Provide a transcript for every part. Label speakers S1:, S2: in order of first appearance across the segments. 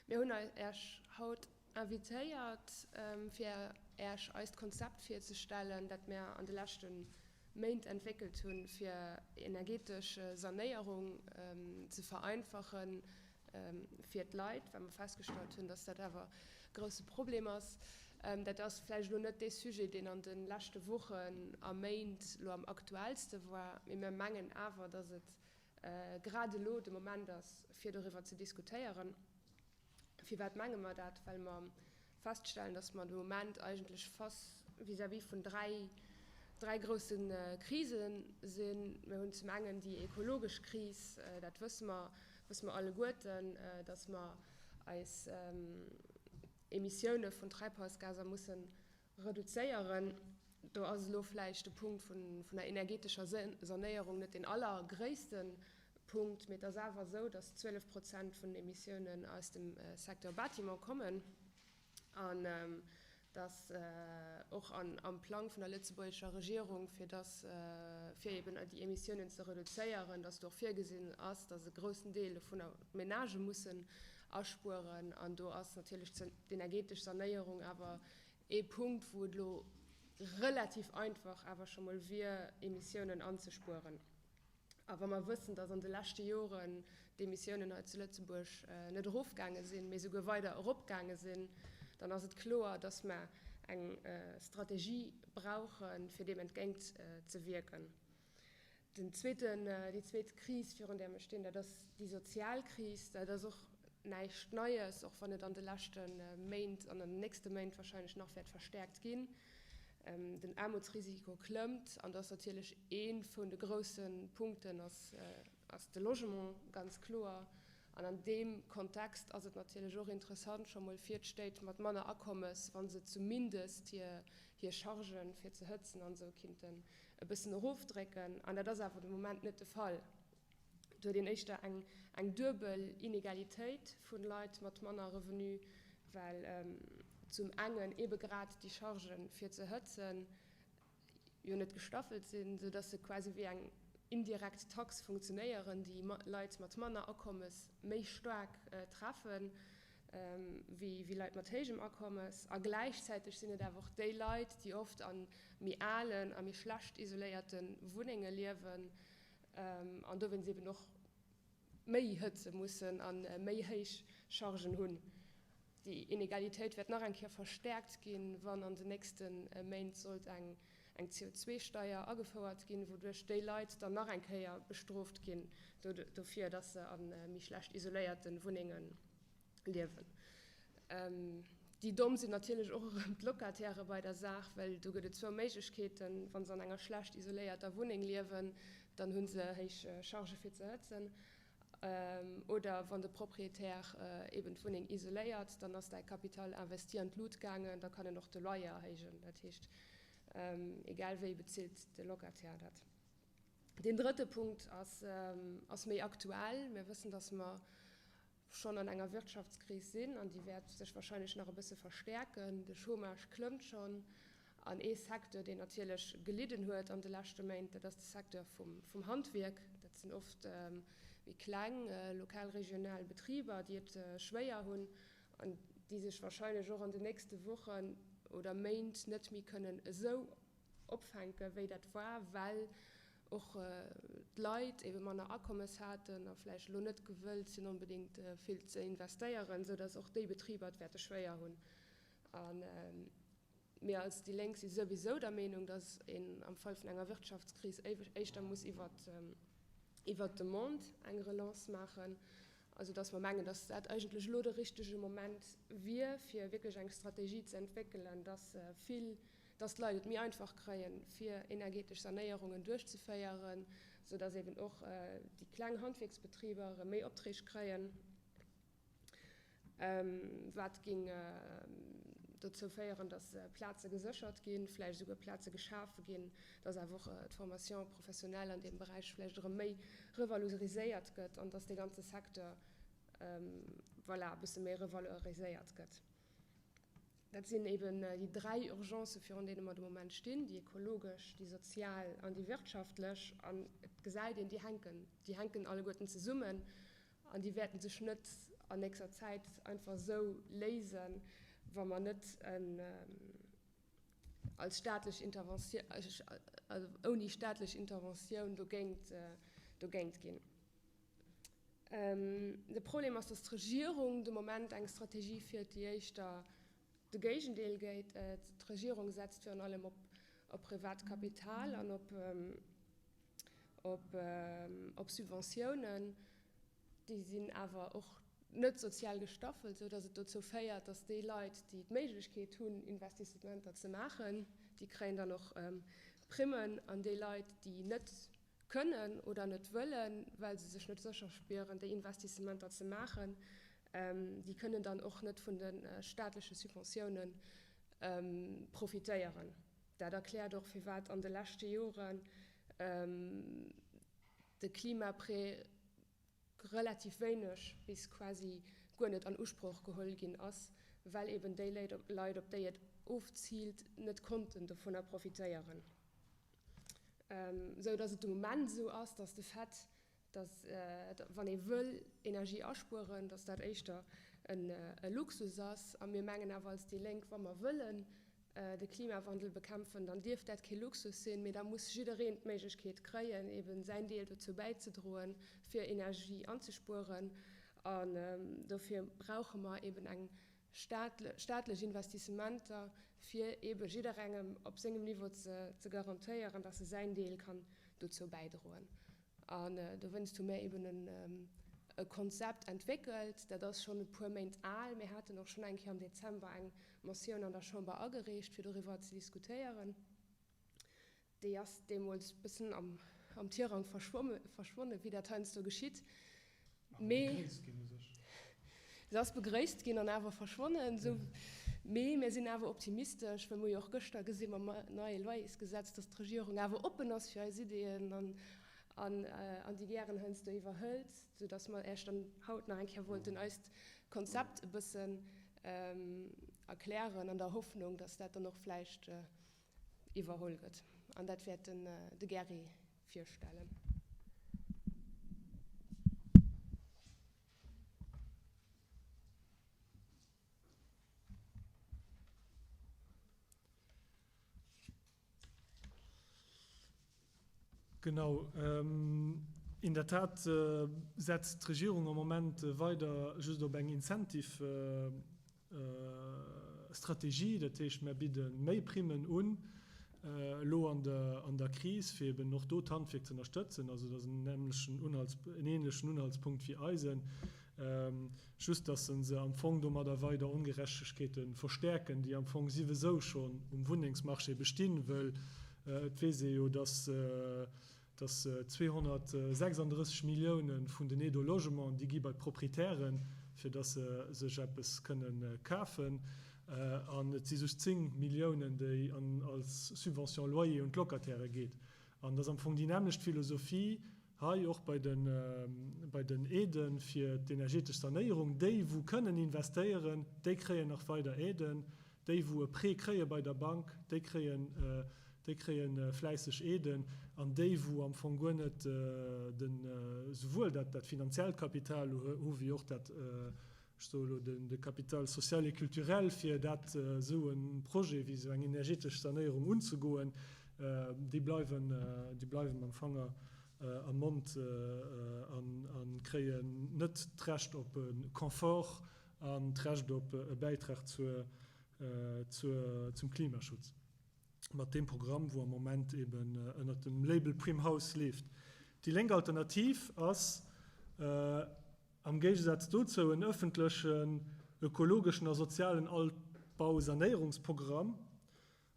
S1: Mir hunn Äech haut invitéiert, fir Äech eist Konzept virzestellen, dat mir an de leschte Méint entwéckelt hunn, fir energetesch Sanéierung ze vereinfachen fir d'Leit, well mer festgestallt hunn, dass dat awer e grousse Problem ass. Dat ass vläicht elo net dee Sujet, deen an de leschte Wochen a Méint elo am aktuellste war, mee mir mengen awer, dass et grad elo de Moment ass, fir doriwwer ze diskutéieren. Firwat menge mer dat? Well mer feststellen, dass mer de Moment eigentlech face vis-à-vis vun dräi, dräi grousse Krise sinn. Mir hunn zum engen déi ekologesch Kris, dat wësse mer, wësse mer alleguerten, dass mer eis Emissioune vun Treibhausgaser mussen reduzéieren. Do ass elo vläicht de Punkt vun der energetescher Sanéierung net deen allergréisste Punkt, mee et ass awer esou, datt 12 Prozent vun den Emissiounen aus dem Secteur Bâtiment kommen an datt och am Plang vun der lëtzebuergescher Regierung, fir datt, fir eben déi Emissiounen ze reduzéieren, datt do och virgesinn ass, datt e groussen Deel dovunner d'Menagë mussen aspueren. An do ass natierlech d'energetesch Sanéierung awer ee Punkt, wou et elo relativ einfach awer scho mol wier, Emissiounen anzespueren. A wa mer wëssen, datt an de leschte Joren d'Emissiounen hei zu Lëtzebuerg net erofgaange sinn, mee souguer weider eropgaange sinn, dann ass et kloer, datt mer eng Strategie brauchen, fir deem entgéint ze wierken. Den zweeten, déi zweet Kris, virun där mir stinn, dat ass déi sozial Kris. Dat ass och näischt Neies, och wann et an de leschte Méint an an den nächste Méint wahrscheinlech nach wäert verstäerkt ginn. Den Aarmutsrisiko klëmmt an do ass natierlech ee vun de grousse Punkten ass, ass de Logement, ganz kloer. An an deem Kontext ass et natierlech och interessant scho mol fir d'Stéit mat manner Akommes, wa se zumindest hir, hir Chargen, fir ze hëtzen an esou, kinnten e bëssen erofdrécken. An dat ass awer de Moment net de Fall. Do huet een éischter eng, eng duebel Inegalitéit vu Leit mat manner Revenu, well zum engen eebe grad déi Chargen, fir ze hëtzen, jo net gestaffelt sinn, sou dass se quasi wéi eng indirekt Tax funktionéieren, déi Leit mat manner Akommes méi staark treffen, wéi Leit mat héijem Akommes. A gläichzäiteg sinn et awer och déi Leit, déi oft a méi alen a méi schlecht isoléierte Wunnenge liewen an dowéinst eben och méi hëtze mussen a méi héich Chargen hunn. Déi Inegalitéit wäert nach eng Kéier verstäerkt ginn, wann an den nächste Méint sollt eng CO2-Steier agefouert ginn, wouduerch déi Leit dann nach eng Kéier bestrooft ginn dofir, dass se a méi schlecht isoléierte Wunnenge liewen. Déi Domm sinn natierlech och erëm d'Locatairë bei der Saach, well do gëtt et zwou Méiglechkeeten, Wa se an enger schlecht isoléierter Wunneng liewen, dann hu se héich Chargë fir ze hëtzen. Oder wann de Proprietär eben d'Wunneng isoléiert, dann ass däi Capital investi an d'Lut gaangen, da kann en och de Loyer erhéijen. Dat heescht, egal wéi bezilt de Locataire dat. Deen drëtte Punkt ass méi aktuell. Mir wëssen, dass mer schonn an enger Wirtschaftskris sinn an déi wäert sech wahrscheinlech nach e bësse verstäerken. De Chômage klëmmt schonn an ee Secteur, deen natierlech gelidden huet an de leschte Méint, dat ass de Secteur vum Handwierk. Dat sinn oft méi kleng, lokal, regional Betriber, déi et schwéier hunn an déi sech wahrscheinlech och an den nächste Wochen oder Méint net méi kënnen esou opfänken, wéi dat war, well och d'Leit ebe manner Akommes haten a vläicht elo net gewëllt sinn onbedéngt vill ze investéieren, esou datt och déi Betriber et wäerte schwéier hunn. A mir als déi Lénk si souwisou der Meenung, datt een am Fall vun enger Wirtschaftskris éischter muss iwwert d'Demande eng Relance maachen, also datt mer mengen, datt dat eigentlech elo de richtege Moment wier, fir wierklech eng Strategie ze entwéckelen, datt vill dass d'Leit et méi einfach kréien, fir energetesch Sanéierungen duerchzeféieren, sou dass eben och déi kleng Handwierksbetriber erëm méi Opträg kréien, wat géing dozou féieren, dass Plaze geséchert ginn, vläicht esouguer Plaze geschafe ginn, dass awer och d'Formation professionnelle an deem Beräich vläicht erëm méi revaloriséiert gëtt an dass dee ganze Secteur, voilà, e bësse méi revaloriséiert gëtt. Dat sinn eben déi dräi Urgencen, virun deene mer de Moment stinn, déi ekologesch, déi sozial an déi wirtschaftlech. An et gesäit een, déi hänken, déi hänken alleguerten zesummen an déi wäerte sech net. an nächster Zäit einfach esou léisen, wa mer net en als staatlech Interventioun, also ouni staatlech Interventioun dogéint, dogéint ginn. De Problem ass, datt d'Regierung de Moment eng Strategie fiert, déi éischter de Géigendeel gétt. D'Regierung setzt virun allem op privat Kapital an op Subventiounen. Déi sinn awer och net sozial gestaffelt, esou datt et dozou féiert, datt déi Leit, déi d'Méiglechkeet hunn, Investissementer ze maachen, déi kréien dann och Primmen, an déi Leit, déi net kënnen oder net wëllen, well se sech net sécher spieren, déi Investissementer ze maachen, déi kënnen dann och net vun de staatleche Subventioune profitéieren. Dat erkläert och, firwat an de leschte Joren de Klimaprêt relativ wéineg bis quasi guer net an Usproch geholl ginn ass, well eben déi Leit, op déi et ofziilt, net konnten dovunner profitéieren. Esou datt et de Moment esou ass, datt de Fait, datt wann ee wëll Energie aspueren, datt dat éischter e Luxus ass. A mir mengen awer als déi Lénk, wa mer wëllen de Klimawandel bekämpfen, dann dierf dat kee Luxus sinn, mee da muss jiddereen d'Méiglechkeet kréien, eben säin Deel dozou bäizedroen, fir Energie anzespueren. An dofir brauche mer eben eng staatlech Investissementer, fir ebe jidderengem op sengem Niveau ze garantéieren, dass e säin Deel kann dozou bäidroen. An dowéinst hu mir eben e Konzept entwéckelt, dat ass schonn e puer Méint al. Mir haten och schonn eng Kéier am Dezember eng Motioun an der Chamber agereecht, fir doriwwer ze diskutéieren. Déi ass deemools e bëssen am Tirang verschwonnen, wéi dat heiansdo geschitt. Mee se ass begréisst ginn an awer verschwonnen. Mee mir sinn awer optimistesch, well mir jo och gëschter gesi mam neie Loyersgesetz, datt d'Regierung awer oppen ass fir eis Ideeën an déi gären heiansdo iwwerhëlt, soudatt mer Iech dann haut nach eng Kéier wollten eist Konzept e bëssen erklären, an der Hoffnung, datt dat dann och vläicht iwwerholl gëtt. An dat wäert den de Gerry virstellen.
S2: Genau. In der Tat setzt d'Regierung am Moment weider just op eng Incentive Strategie, dat heescht, mär bidde méi Primmen un elo an der Kris, fir eben och do d'Handwierk ze ënnerstëtzen. Also dat ass en änlechen Unhalts, en änlechen Unhaltspunkt wéi eisen, just datt se se am Fong domadder weider Ongerechtegkeete verstäerken, déi am Fong siwesou schonn um Wunnengsmarché bestinn, wëll et weess ee jo, datt dass 236 Millioune vun den Aides au logement, déi gi bei d'Proprietären, fir dass se sech eppes kënne kafen, an et si just 10 Milliounen, déi als Subvention loyer un d'Locataire geet. An et ass am Fong déi nämmlecht Philosophie hei och bei den Aiden fir d'energetesch Sanéierung. Déi, wou kënnen investéieren, déi kréien nach weider Aiden. Déi wou e Prêt kréie bei der Bank, déi kréien, déi kréie fläisseg Aiden, an déi wou am Fong guer net den, souwuel dat, dat finanziellt Kapital hu wéi och dat, ech soe elo den, de Capital social et culturel, fir dat esou e Projet wéi esou eng energetesch Sanéierung unzegoen, déi bleiwen, déi bleiwe mam Fanger am Mond an kréien net d'Recht op e Confort an d'Recht op e Bäitrag zur, zur, zum Klimaschutz mat deem Programm, wou am Moment eben ënnert dem Label Prime House leeft. Déi lénk Alternativ ass am Géigesaz dozou en ëffentlechen, ökologeschen a sozialen Altbausanéierungsprogramm,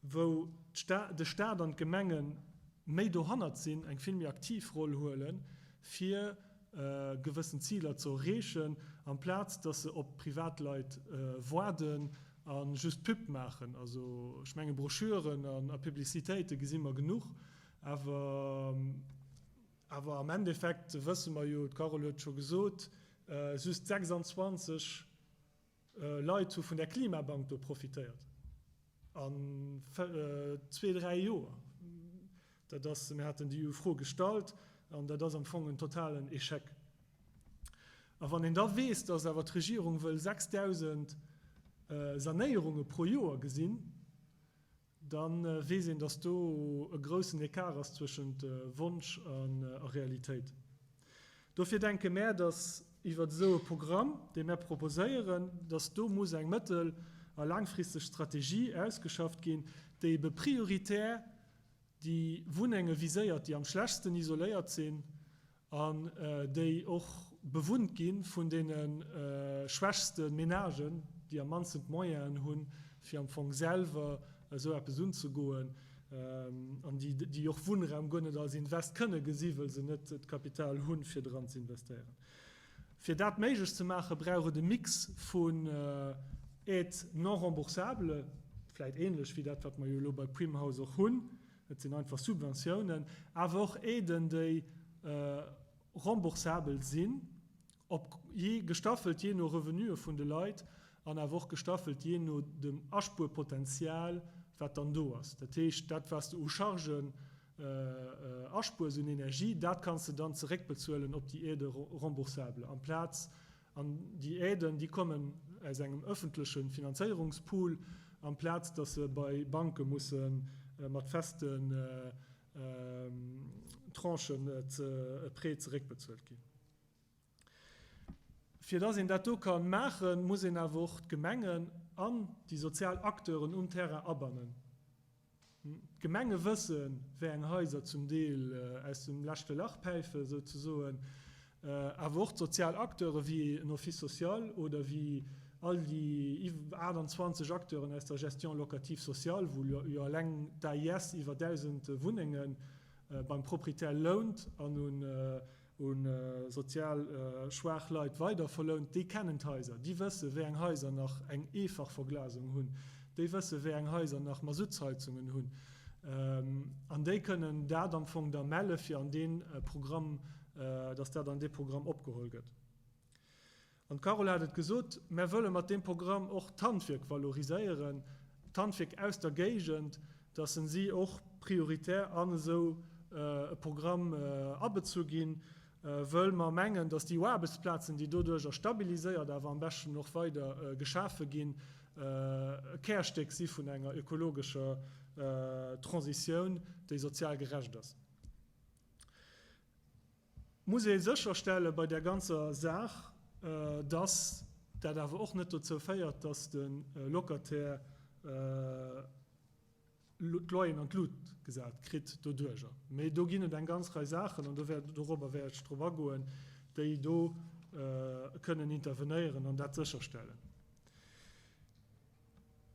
S2: wou de Staat an d'Gemenge méi dohannert sinn, eng vill méi aktiv Roll huelen, fir gewëssen Ziler ze erreechen, amplaz datt se op Privatleit waarden a just Pub maachen. Also ech menge Broschüren a Publicitéite gesi mer genuch, awer awer am Endeffekt wësse mer jo, d'Carole huet et scho gesot, just 26 Leit hu vun där Klimabank do profitéiert an zwee, dräi Joer. Dat ass, mir haten déi Fro gestallt, an dat ass am Fong en totalen Échec. A wann een da weess, dass awer d'Regierung wëll 6.000 Sanéierunge pro Joer gesinn, da weess een, dass do e groussen Ecart ass zwëschent Wonsch a Realitéit. Dofir denke mär, dass iwwert esou e Programm, dee mär proposéieren, dass do muss eng mëttel a laangfristeg Strategie ausgeschafft ginn, déi ebe prioritär déi Wunnenge viséiert, déi am schlechtsten isoléiert sinn an déi och bewunnt gi vun deene schwächste Menagen, déi am mannsten d'Moyenen hunn, fir am Fong selwer esou eppes unzegoen an déi och Wunnraum guer net als Invest kënne gesi wëll se net d'Kapital hunn, fir dran ze investéieren. Fir dat méiglech ze maachen, brauch et e Mix vun Aides non remboursables, vläit ähnlech wéi dat, wat mer jo elo bei Prime House och hunn, et sinn einfach Subventiounen, awer och Aiden, déi remboursabel sinn, op jee gestaffelt jee no Revenue vun de Leit an awer och gestaffelt jee no dem Aspuerpotenzial, wat dann do ass. Dat heescht, dat, wat s de u Chargen aspuers, un Energie, dat kanns de dann zeréckbezuelen op déi Aide remboursable amplaz An déi Aiden, déi kommen aus engem öffentleche Finanzéierungspool, amplaz datt se bei Banke musse mat festen Tranchen e Prêt zeréckbezuelt ginn. Fir datt een dat do ka maachen, muss een awer och d'Gemengen an déi sozial Acteuren um Terrain abannen. D'Gemenge wëssen, wéi eng Haiser zum Deel aus dem leschte Lach päifen, souzesoen. Awer och d'sozial Acteure wéi en Office social oder wéi all déi iwwer 28 Acteuren aus der Gestion locative sociale, wou jo eleng d'AIS iwwer 1.000 Wunnenge beim Proprietär lount an un u sozial schwaach Leit weiderverlount, déi kennen d'Haiser, déi wësse wéi eng Haiser nach eng eefach Verglasung hunn, déi wësse wéi eng Haiser nach Masuttsheizungen hunn an déi kënnen dat am Fong da melle fir an dee Programm, datt dat an dee Programm opgeholl gëtt. An d'Carole hat et gesot, Mär wëlle mat deem Programm och d'Handwierk valoriséieren, d'Handwierk aus der Géigend, dass en si och prioritär an esou e Programm abezu ginn, wëll mer mengen, dass déi Aarbechtsplazen, déi doduerjer stabiliséiert, awer am beschten och weider geschafe ginn, e Kärstéck si vun enger ökologescher Transitioun, déi sozial gerecht ass. Muss ee sécherstelle bei där ganzer Saach, dass dat awer och net dozou féiert, dass de Locataire d'Loyeren an d'Lut gesat kritt doduerjer. Mee do ginn et eng ganz Rei Saachen, an dorobber wäert ech drop agoen, déi do kënnen intervenéieren an dat sécherstellen.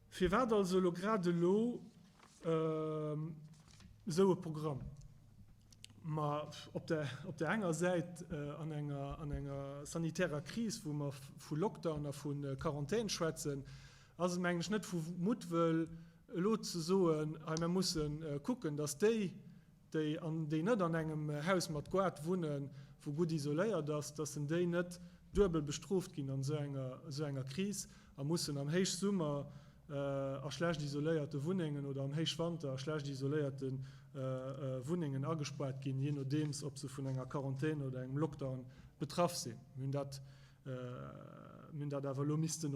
S2: Firwat also elo grad elo esou e Programm? Ma op der op der enger Säit an enger an enger sanitärer Kris, wou mer vu Lockdown a vu Quarantän schwätzen, ass et mengen ech net vu Muttwëll elo ze soen, hei mer musse kucken, datt déi, déi an déi net an engem Haus mat Goart wunnen, wou gutt isoléiert ass, dass en déi net duebel bestrooft ginn an esou enger esou enger Kris a mussen am Héichsummer a schlecht isoléierte Wunnengen oder am Héichwanter a schlecht isoléierte Wunnengen agespaart ginn, jee nodeems ob se vun enger Quarantän oder engem Lockdown betraff sinn. Mir hunn dat Mir hunn dat awer elo missten,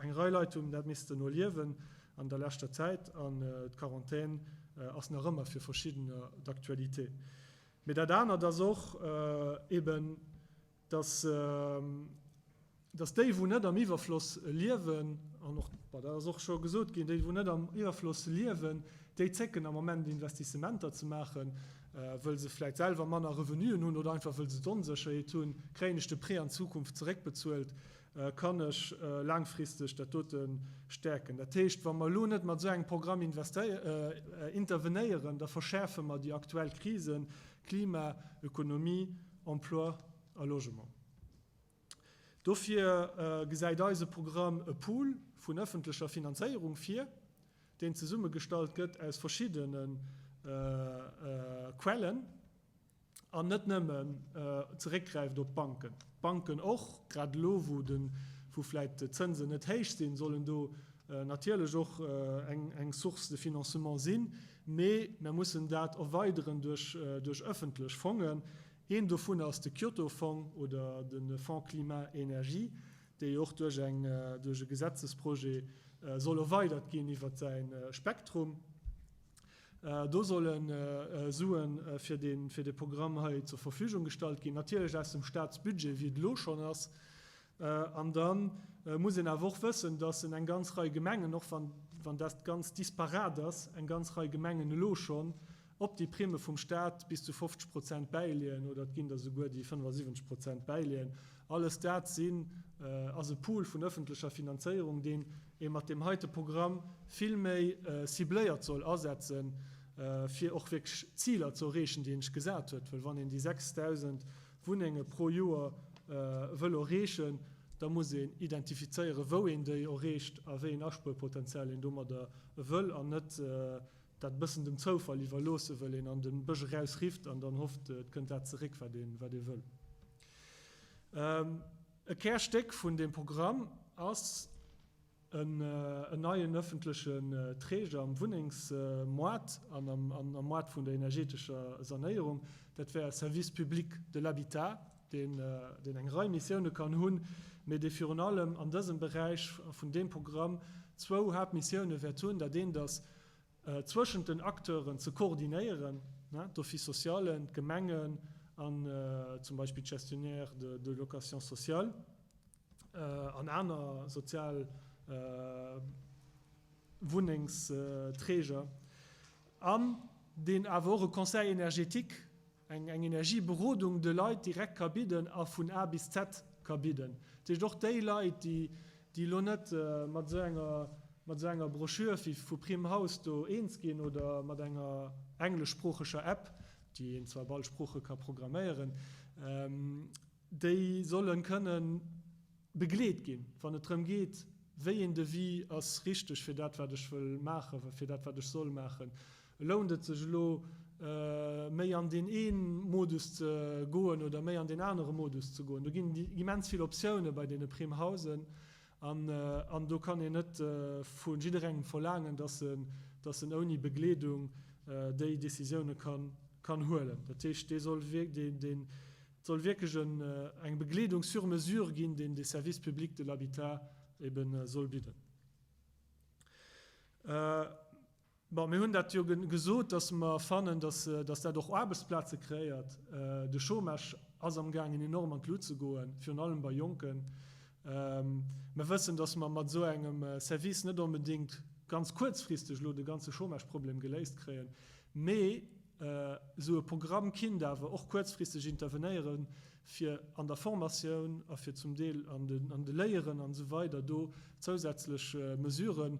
S2: eng Rei Leit hunn dat missten erliewen an der leschter Zäit an d'Quarantän ass nach ëmmer fir verschiddener d'Actualité. Mee dat anert ass och eben, dass, dass déi, wou net am Iwwerfloss liewen, an och, bon, dat ass och scho gesot ginn, déi, wou net am Iwwerfloss liewen, déi zécken am Moment Investissementer ze maachen, wëll se vläit selwer manner Revenuen hunn oder einfach wëll se d'Onsécherheet hunn, kréien ech de Prêt an Zukunft zeréckbezuelt, kann ech laangfristeg dat dote stäerken. Dat heescht, wa mer elo net mat esou engem Programm intervenéieren, da verschäerfe mer déi aktuell Krisen, Klima, Ökonomie, Emploi a Logement. Dofir gesäit eise Programm e Pool vun ëffentlecher Finanzéierung vir, deen zesummegestallt gëtt aus verschiddene Quellen an net nëmmen zeréckgräift op d'Banken. D'Banken och, grad elo wou vläicht d'Zënsen net héich sinn, sollen do natierlech och eng Source de financement sinn, mee mer mussen dat erweideren duerch ëffentlech Fongen. Een dovun ass de Kyoto-Fong oder de Fonds Climat Énergie, dee jo och duerch eng, duerch e Gesetzesprojet soll erweidert ginn iwwert säi Spektrum. Do solle Sue fir dee, fir dee Programm hei zur Verfügung gestallt ginn, natierlech aus dem Statsbudget, wéi et elo schonn ass. An da muss een awer och wëssen, dass en eng ganz Rei Gemengen, och wann, wann dat ganz disparat ass, eng ganz Rei Gemengen elo schonn op déi Primme vum Stat bis zu 50 Prozent bäileeën oder et ginn der souguer, déi 75 Prozent bäileeën. Alles dat sinn, ass e Pool vun öffentlecher Finanzéierung, deen ee mat deem heite Programm vill méi cibléiert soll asetzen, fir och wierklech Ziler ze erreechen, déi een sech gesat huet. Well wann een déi 6.000 Wunnenge pro Joer wëll erreechen, da muss een identifizéieren, wou een déi erreecht a wéi een Aspuerpotenzial een domadder wëll an net dat e bëssen dem Zoufall iwwerloossen, wëll een an de Bësch eraus rifft an dann hofft, et kënnt dat zeréck, wat ee wëll. E Kärstéck vun deem Programm ass en neien ëffentlechen Träger am Wunnengsmoart an am Moart vun der energetescher Sanéierung. Dat wär e Service public de l'habitat, deen eng Rei Missioune kann hunn, mee dee virun allem an dësem Beräich vun deem Programm zwou Haaptmissioune wäert hunn. Dat eent ass, zwëschent den Acteuren ze koordinéieren, d'Office socialen, d'Gemengen an zum Beispill d'Gestionnaires de location sociale an aner sozial Wunnengsträger, an deen awer och e Conseil énergétique eng Energieberodung de Leit direkt ka bidden a vun A bis Z ka bidden. Dat heescht, och déi Leit, déi elo net mat esou enger, mat esou enger Broschür wéi vu Prime House do eens ginn oder mat enger engleschsproocheger App, déi een zwar op all Sprooche ka programméieren, déi solle kënnen begleet ginn, wann et drëm geet, wéi een Devis ass richteg fir dat, wat ech wëll maachen, fir dat, wat ech soll maachen. Lount et sech elo, méi an deen ee Modus ze goen oder méi an deen anere Modus ze goen? Do ginn immens vill Optioune bei deene Prime Housen an do kann een net vu jidderengem verlaangen, dass en, dass en ouni Begleedung déi Décisioune kann huelen. Dat heescht, dee soll, deen, et soll wierklech eng Begleedung sur mesure ginn, deen de Service public de l'habitat ebe soll bidden. Bon, mir hunn dat jo gesot, dass mer fannen, dass dat och Aarbechtsplaze kreéiert. De Chômage ass amgaangen enorm an d'Lut ze goen, virun allem bei Jonken. Mer wëssen, dass mer mat esou engem Service net onbedéngt ganz kuerzfristeg elo de ganze Chômageproblem geléist kréien, mee esou e Programm kinnt awer och kuerzfristeg intervenéieren, fir an der Formatioun a fir zum Deel an de Léieren an esou weider do zousätzlech Mesuren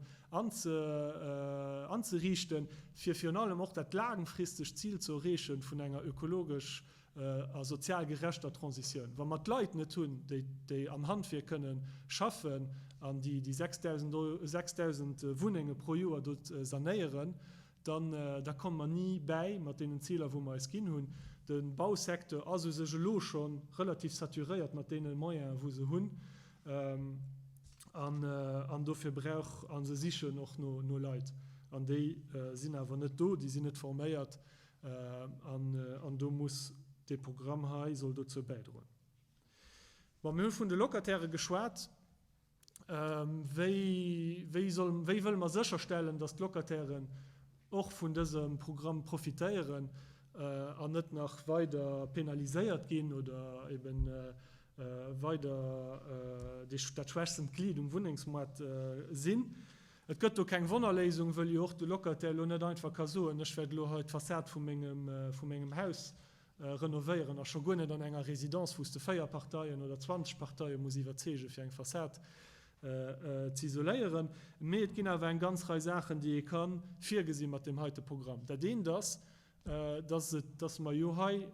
S2: anzeriichten, fir virun allem och dat laangfristegt Zil ze erreeche vun enger ökologesch a sozial gerechter Transitioun. Wa mer d'Leit net hunn, déi am Handwierk kënnen schaffen an déi déi 6.000 Wunnenge pro Joer do sanéieren, dann da komme mer ni bäi mat deenen Ziler, wou mer eis ginn hunn. De Bausecteur ass u sech elo scho relativ saturéiert mat deene Moyenen, wou se hunn, an dofir brauch, a se sichen och no Leit, an déi sinn awer net do, déi sinn net forméiert, an do muss dee Programm hei soll dozou bäidroen. Bon, mir hu vun de Locatairë geschwat. Wéi, wéi soll, wéi wëlle mer sécherstellen, datt d'Locatairen och vun dësem Programm profitéieren an net nach weider penaliséiert ginn oder eben weider déi, dat schwächstent Glied um Wunnengsmoart sinn? Et gëtt do keng Wonnerléisung, wëll jo och de Locataire elo net einfach ka soen, ech wäert elo hei d'Fassad vu mengem, vu mengem Haus renovéieren a scho guer net an enger Résidence, wou s de 4 Parteien oder 20 Parteie muss iwwerzeegen, fir eng Fassad z'isoléieren. Mee et ginn awer eng ganz Rei Saachen, déi ee ka virgesi mat deem heite Programm. Dat eent ass, dass et, dass mer jo hei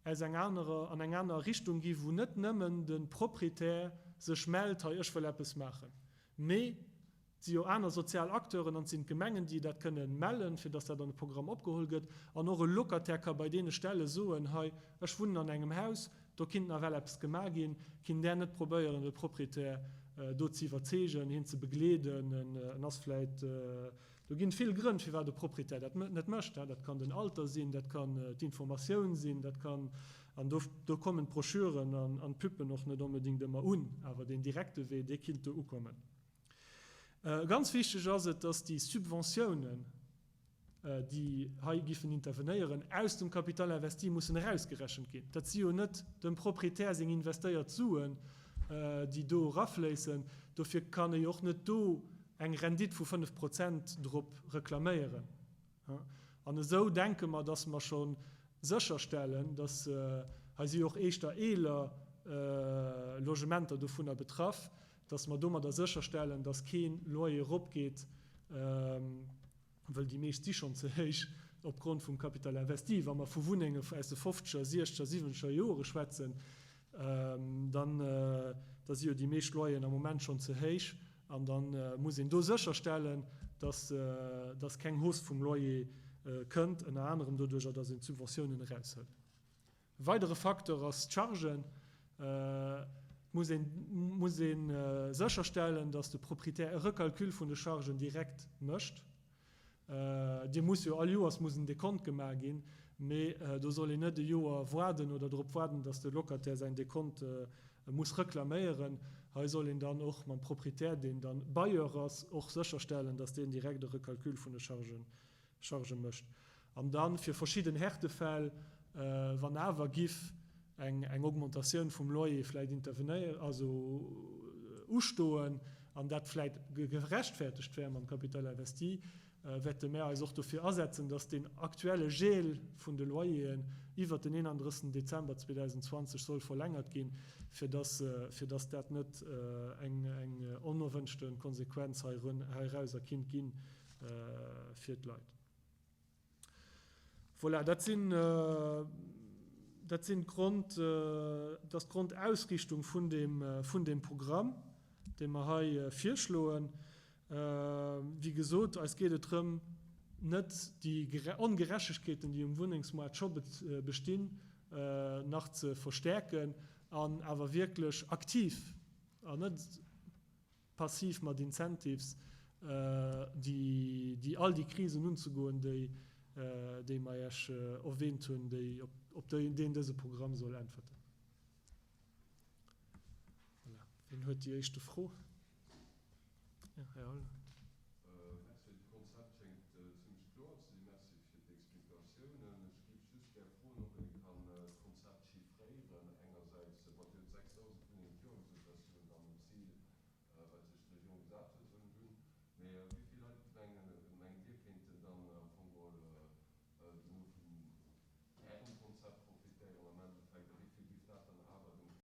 S2: aus eng anerer, an eng aner Richtung gi wou net nëmmen de Proprietär sech mellt, hei ech wëll eppes maachen, mee Et si jo aner sozial Acteuren an et sinn d'Gemengen, déi dat kënnen mellen, fir dass dat an de Programm opgeholl gëtt. An och e Locataire ka bei deene Stelle soen, hei, ech wunnen an engem Haus, do kinnt nawell eppes gemaach ginn, kinnt Där net probéieren, de Proprietär do ze iwwerzeegen, hien ze begleeden, en ass vläit, do ginn et vill Grënn, firwat e Proprietär dat net mécht, dat kann den Alter sinn, dat kann d'Informatioun sinn, dat kann. An do, do kommen d'Broschüren an, an d'Pubben och net onbedéngt ëmmer un, awer deen direkte Wee, dee kinnt do ukommen. Ganz wichteg ass et, dass déi Subventiounen, déi hei giffen intervenéieren, aus dem Capital investi mussen erausgerechent ginn. Dat si jo net dem Proprietär seng investéiert Suen, déi do erafléissen. Dofir kann e jo och net do eng Rendite vu 5 Prozent drop reklaméieren. An esou denke mer, dass mer scho sécherstellen, dass, hei si jo och éischter eeler Logementer dovunner betraff, dass mer domadder sécherstellen, dass kee Loyer eropgeet, wëll déi meescht si schonn ze héich opgrond vum Capital investi. Wa mer vu Wunnenge aus de fofzeger, siechzeger, siwwenzeger Jore schwätzen, dann da si jo déi meescht Loyeren am Moment schonn ze héich an da muss een do sécherstellen, dass dass keng Hausse vum Loyer kënnt, ënner anerem doduerjer, dass een d'Subventiounen eraushëlt. E weidere Facteur ass d'Chargen. Et muss een muss ee sécherstellen, dass de Proprietär e Recalcul vun de Chargen direkt mécht. Dir muss jo all Joers muss en Dekont gemaach ginn, mee do soll een net e Joer waarden oder drop waarden, dass de Locataire säin Dekont muss reklaméieren. Hei soll een dann och mam Proprietär, deen dann Bailleur ass, och sécherstellen, dass deen direkt e Recalcul vun de Chargen Charge mécht. An da fir verschidden Härtefäll, wann awer giff eng eng Augmentatioun vum Loyer vläit intervenéieren, also ustoen, an dat vläit gerechtfertegt wär mam Capital investi, wäerte mär eis och dofir asetzen, dass deen aktuelle Gel vun de Loyeren iwwert den 31 Dezember 2020 soll verlängert ginn, fir dass fir dass dat net eng eng onerwënschte Konsequenz heirauser kinnt ginn fir d'Leit. Voilà, dat sinn, dat sinn d'Grond, dat ass d'Grondausrichtung vun deem, vun deem Programm, dee mer hei virschloen. Wéi gesot, eis geet et drëm, net déi Ongerechtegkeeten, déi um Wunnengsmoart scho bestinn, nach ze verstärken an awer wierklech aktiv an net, passiv mat Incentives, déi all déi Krisen unzegoen, déi déi mer Iech erwähnt hunn, déi op deen dëse Programm soll äntwerten. Voilà. Wien huet déi éischte Fro? Jo, Här Olinger.
S3: Merci. D'Konzept schéngt zimlech kloer ze sinn. Merci fir d'Explikatiounen. Ech géif just gär froen, ob ee kann d'Konzept chiffréieren. Engersäits, bon, Dir hutt 6.000 Wunnengen d'Joer gesot, dat ass jo dann en Zil, wat sech d'Regierung gesat huet, soen ech un. Mee wéi vill.